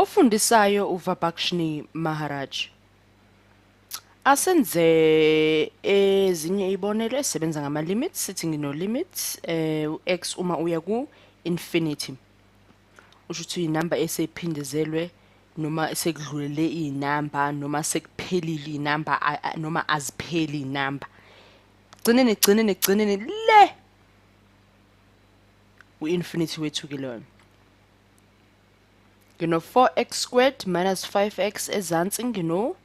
Ofundisayo uVabakshni Maharaj. Asenze ezinye izibonelo ezisebenza ngama-limits. Sithi ngino-limit u-x uma uya ku-infinity. Usho ukuthi inamba eseyiphindezelwe noma sekudlulele iy'namba noma sekuphelile iy'namba noma azipheli iy'namba. Gcineni gcineni gcineni le u-infinity wethu-ke loyo. Ngino 4x squared minus 5x ezansi ngino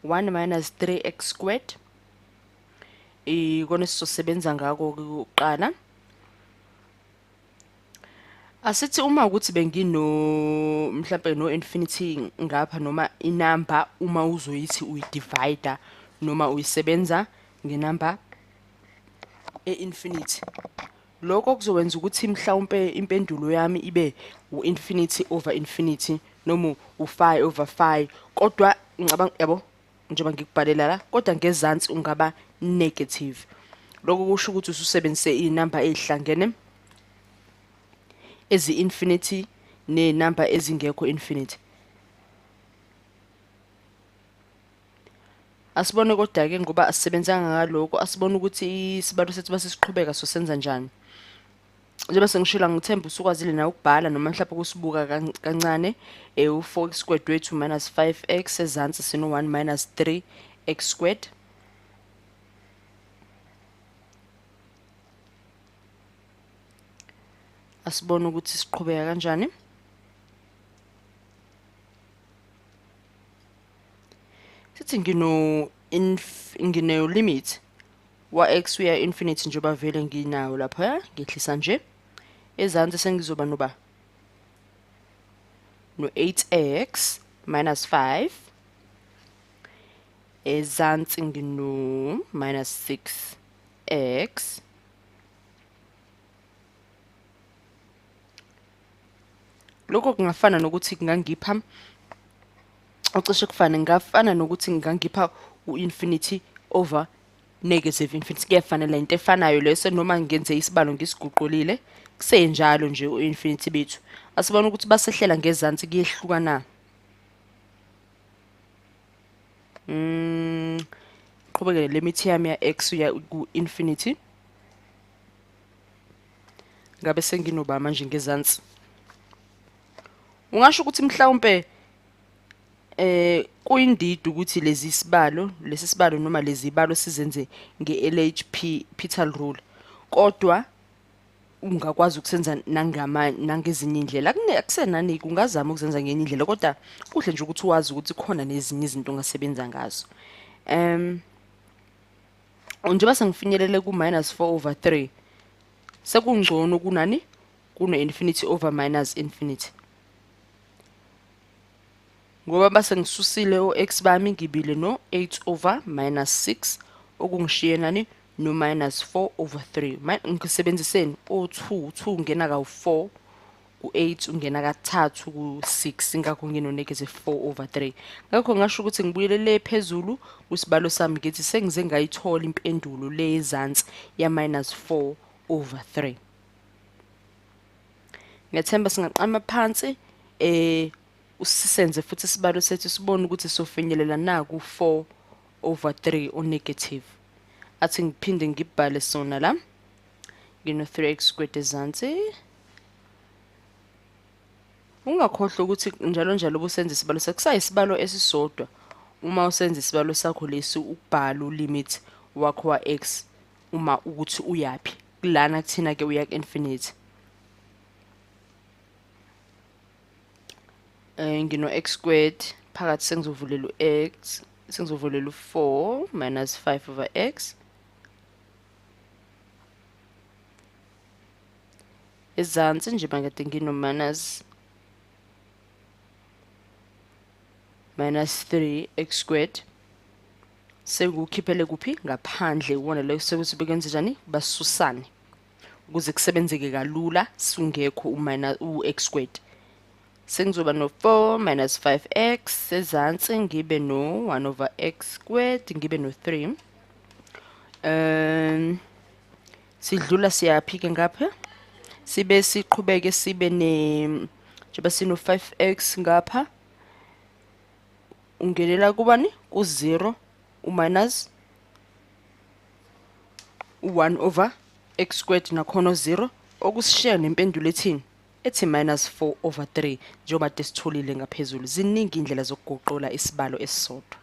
1 minus 3x squared. Ikona esizosebenza ngako kuqala. Asithi uma ukuthi bengino mhlampe no infinity ngapha noma inamba uma uzoyithi uyidivide noma uyisebenza ngenamba e-infinity. Lokho kuzokwenza ukuthi mhlawumpe impendulo yami ibe u-infinity over infinity noma u-phi over phi, kodwa ngicabanga yabo njengoba ngikubhalela la, kodwa ngezansi ungaba negative. Lokho kusho ukuthi ususebenzise iy'namba ey'hlangene ezi-infinity ney'namba ezingekho infinity. Asibone kodwa-ke ngoba asisebenzanga ngalokho, asibone ukuthi isibalo sethu base siqhubeka sosenza njani. Njengoba sengishilo ngithemba usukwazile nawe ukubhala noma mhlawumbe ukusibuka kancane. U-4x squared wethu minus 5x ezansi sino-1 minus 3x squared. Asibone ukuthi siqhubeka kanjani. Sithi ngino ngino limit wa x uya infinity njengoba vele nginawo lapha, ngehlisa nje ezansi sengizoba noba no 8x minus 5 ezansi ngino minus 6x. Lokho kungafana nokuthi kungangipha ocishe kufane, ngafana nokuthi ngingangipha u-infinity over negative infinity. Kuyafanela, into efanayo leso, noma ngenze isibalo ngisiguqulile kusenjalo nje u-infinity bethu. Asibone ukuthi basehlela ngezansi kuyehluka na. Qhubekele le mithi yami ya x uya ku-infinity. Ngabe senginoba manje ngezansi. Ungasho ukuthi mhlawumpe kuyindida ukuthi lezi sibalo, lesi sibalo noma lezi zibalo sizenze nge-LHP Pital rule. Kodwa ungakwazi ukusenza nangama nangezinye indlela. Akusenani ungazama ukuzenza ngenye indlela, kodwa kuhle nje ukuthi wazi ukuthi khona nezinye izinto ongasebenza ngazo. Njengoba sengifinyelele ku minus 4 over 3, sekungcono kunani? Kuno infinity over minus infinity. Ngoba base ngisusile o-x bami ngibile no 8 over minus 6 okungishiye nani no minus 4 over 3. Ngisebenziseni o-2, 2 ungena kawu-4 ku-8, ungena kathathu ku-6, ingakho ngino negative 4 over 3. Ngakho ngasho ukuthi ngibuyele le phezulu kwisibalo sami ngithi sengize ngayithola impendulo le ezansi ya minus 4 over 3. Ngiyathemba singaqama phansi usisenze futhi isibalo sethu sibone ukuthi sofinyelela na ku 4 over 3 o negative. Athi ngiphinde ngibhale sona la. Ngino 3x squared ezansi. Ungakhohlwa ukuthi njalo njalo ubusenza isibalo sakho kusayisibalo esisodwa. Uma usenza isibalo sakho lesi ukubhala ulimit wakho wa x uma ukuthi uyaphi. Kulana kuthina ke uya ku-infinity. Ngino x squared phakathi sengizovulela u-x, sengizovulela u-4 minus 5 over x. Ezansi nje bangade ngino minus 3 x squared. Sengikukhiphele kuphi? Ngaphandle. Uwona leyo sekuthi bekwenze njani? Basusane ukuze kusebenzeke kalula sungekho u-minus u-x squared. Sengizoba no 4 minus 5x ezansi ngibe no 1 over x squared ngibe no 3. Sidlula siyaphi ke ngapha? Sibe siqhubeke sibe ne njengoba sino 5x ngapha. Ungenela kubani? Ku-0 u-minus u-1 over x squared nakhona 0, okusishiya nempendulo ethini? Ethi minus 4 over 3, njengoba kade sitholile ngaphezulu. Ziningi indlela zokuguqula isibalo esisodwa.